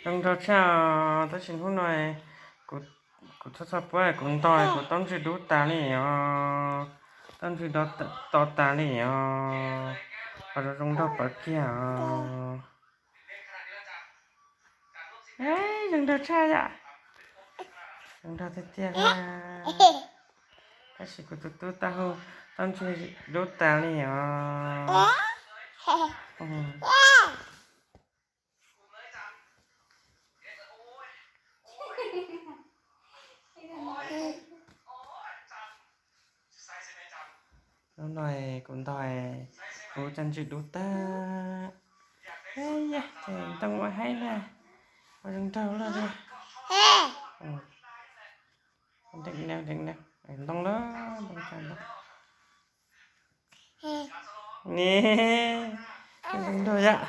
Zoo nraug tshaj, tab sis hnub no kuv txhob txhob puab, kuv ntog kuv taub ntswg dub tas li os. Taub ntswg to tas li os. Qhov zoo zoo nraug pawv kiag os. Zoo nraug tshaj yom. Zoo nraug tiag tiag li. Tab sis kuv tus tub taub hau taub ntswg dub tas li os. Hnub no kuv ntog, kuv taub ntswg dub tag. Yog ces ntoo ua haib na, ua zoo nraug luaj li. Deem no, deem no, ntoo lawm, ntoo tag lawm. Ni, zoo nraug yom.